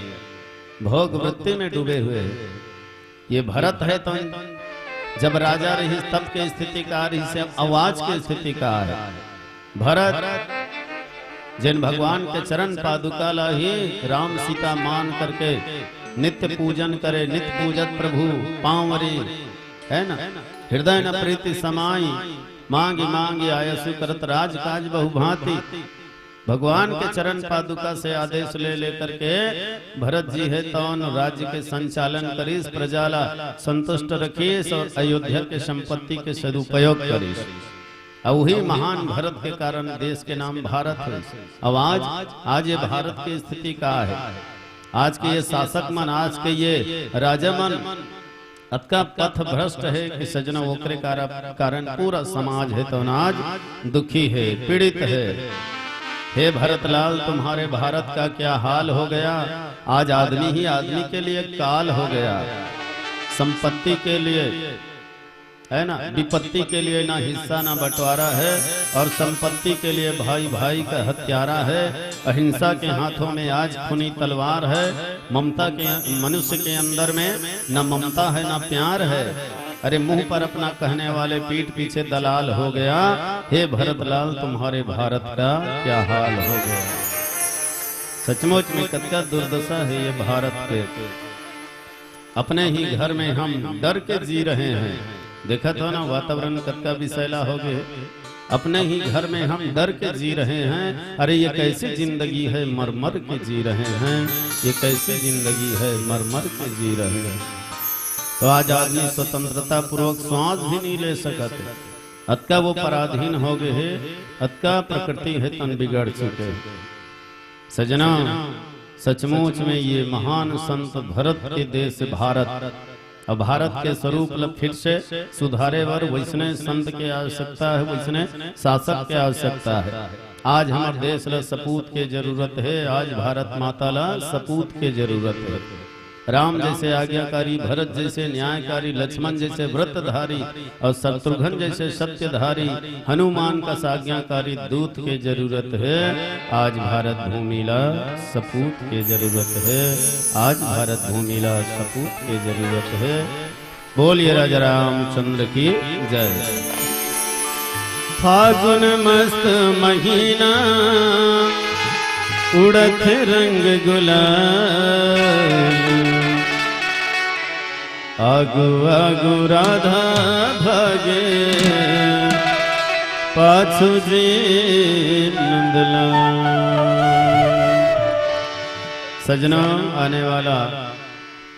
भोग वृत्ति में डूबे हुए हैं। ये भरत है तो जब राजा रहिस तब के स्थिति का रहिस, अब आज के स्थिति का है। भरत जिन भगवान के चरण पादुका ला ही राम सीता मान करके नित्य पूजन करे, नित्य पूजत प्रभु पांवरी, है ना, हृदय न प्रीति समाई, मांगि मांगि आयसु करत राजकाज बहुभांति। भगवान के चरण पादुका से आदेश ले लेकर के भरत जी है तौन राज्य के संचालन करिस, प्रजा ला संतुष्ट रखिस और अयोध्या के संपत्ति के सदुपयोग करिस। अउ वही महान भरत के कारण देश के नाम भारत हे। अब आज, आज ये भारत के स्थिति का हे? आज के ये शासक मन, आज के ये राजा मन अतका पथ भ्रष्ट हे कि सजना, ओकरे कार-, कारण पूरा समाज हे तो आज दुखी हे, पीड़ित हे। हे भरतलाल, तुम्हारे भारत का क्या हाल हो गया। आज आदमी ही आदमी के लिए काल हो गया। संपत्ति के लिए, है ना, विपत्ति के लिए ना हिस्सा ना बंटवारा है, और संपत्ति के लिए भाई भाई का हत्यारा है। अहिंसा के हाथों में आज खूनी तलवार है। ममता के, मनुष्य के अंदर में ना ममता है ना प्यार है। अरे, मुंह पर अपना कहने वाले पीठ पीछे दलाल हो गया। हे भरतलाल, तुम्हारे भारत का क्या हाल हो गया। सचमुच में कतका दुर्दशा हे ये भारत के। अपने ही घर में हम डर के जी रहे हैं। देखत हो ना, वातावरण कतका विषैला हो गए। अपने ही घर में हम डर के जी रहे हैं। अरे, ये कैसी जिंदगी है, मर मर के जी रहे हैं। ये कैसी जिंदगी है, मर मर के जी रहे हैं। तो आज आदमी स्वतंत्रता पूर्वक सांस भी नहीं ले सकत। अतका वो पराधीन हो गए हे, अतका प्रकृति हे तन बिगड़ चुके। सजना, सचमुच में ये महान संत भरत के देश भारत, अब भारत के स्वरूप ल फिर से सुधारे बर वैसने संत के आवश्यकता हे, वैसने शासक के आवश्यकता हे। आज हमर देश ल सपूत के जरूरत हे, आज भारत माता ल सपूत के जरूरत हे। राम जैसे आज्ञाकारी, भरत जैसे न्यायकारी, लक्ष्मण जैसे व्रतधारी और शत्रुघ्न जैसे सत्यधारी, हनुमान का आज्ञाकारी दूत के जरूरत हे। आज भारत भूमि ला सपूत के जरूरत हे। आज भारत भूमि ला सपूत के जरूरत हे। बोलिए राजा रामचंद्र की जय। फागुन मस्त महीना, उड़त रंग गुलाल, आगू आगू राधा भागे, पाछू जी नंदलाल। सजना, आने वाला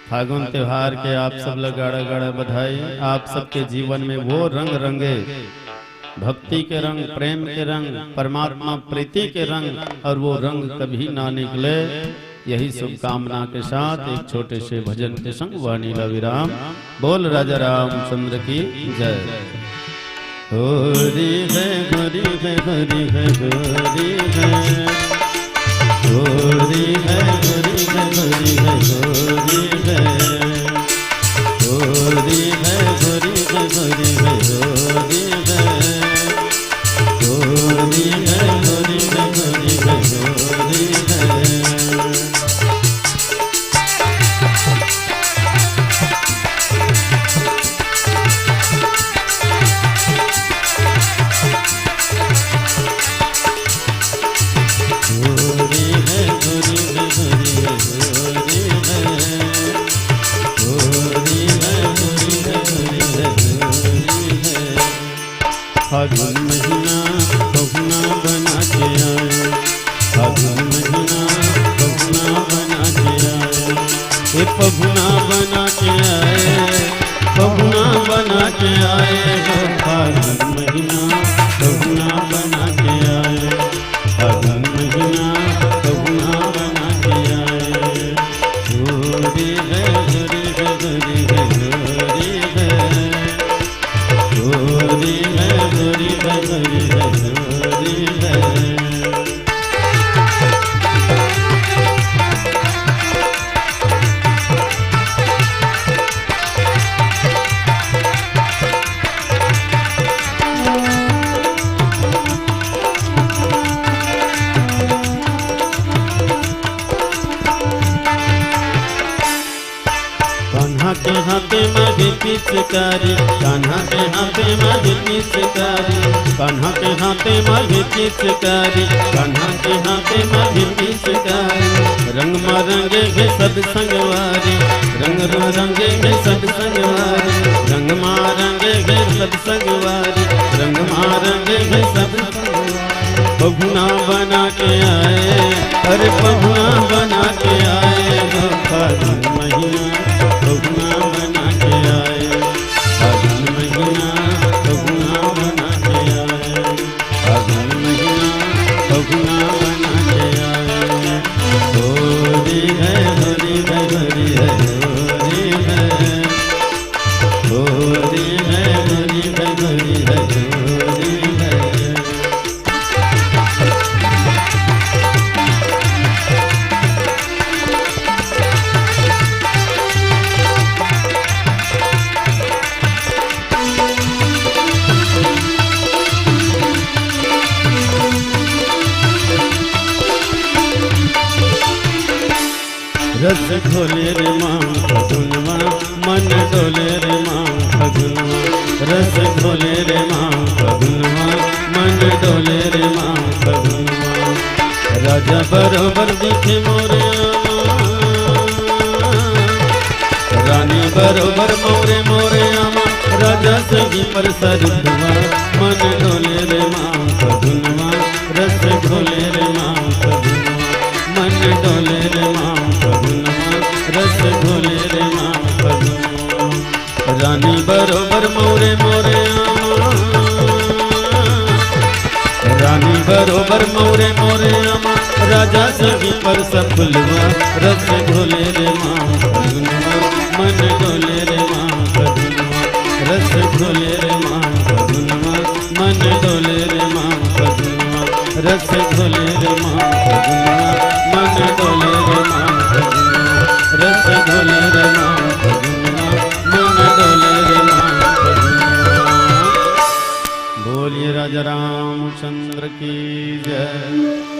फागुन त्योहार के आप सब ला गाड़ा गाड़ा बधाई। आप सबके जीवन में वो रंग रंगे, भक्ति के रंग, प्रेम के रंग, परमात्मा प्रीति के रंग, और वो रंग कभी ना निकले। यही शुभकामना के साथ एक छोटे से भजन के संग वाणी ला विराम। बोल राजा रामचंद्र की जय। होरी है, होरी है, होरी है, होरी है। होरी है, होरी है, होरी है, होरी है। होरी है, होरी है, होरी है, होरी है। होरी है, होरी है, होरी है, होरी है। होरी है, होरी है, होरी है, होरी है। होरी है, होरी है, होरी है, होरी है, होरी है। फागुन महीना पहुना बना के आए, फागुन महीना पहुना बना के आए, ए पहुना बना के आए, पहुना बना के आए हो। फागुन महीना पहुना बना के आए, फागुन महीना पहुना बना के आए। होरी है, होरी है, होरी है, होरी है। होरी है, होरी है, होरी है, होरी है। कान्हा के हाथे मा हे पिचकारी, कान्हा के हाथे मा हे पिचकारी, कान्हा के हाथे मा हे पिचकारी, कान्हा के हाथे मा हे पिचकारी। रंग मा रंगे हे सब संगवारी, रंग मा रंगे हे सब संगवारी, रंग मा रंगे हे सब संगवारी, रंग मा रंगे हे सब संगवारी। पहुना बना के आए, अरे पहुना बना के आए हो, फागुन महीना पहुना बना के आए, फागुन महीना पहुना बना के आए। रस घोले रे माँ फगुनवा, मन डोले रे माँ फगुनवा। रस घोले रे माँ फगुनवा, मन डोले रे माँ फगुनवा। राजा बरोबर दिखे मोरे आमा, रानी बरोबर मोरे मोरे आमा। राजा सही पर सरुखवा, मन डोले रे माँ फगुनवा। रस घोले रे माँ फगुनवा, मन डोले रे माँ फगुनवा। रस घोले रे माँ फगुनवा। रानी बरोबर मोरे मोरे आमा, रानी बरोबर मोरे मोरे आमा। राजा सही पर सफुलवा, रस घोले रे माँ फगुनवा। मन डोले रे माँ फगुनवा, रस घोले रे माँ फगुनवा। मन डोले रे माँ फगुनवा, रस घोले रे माँ फगुनवा। मन डोले रे माँ फगुनवा, रस घोले रे माँ फगुनवा। मन डोले रे माँ फगुनवा। बोलिए राजा रामचंद्र की जय।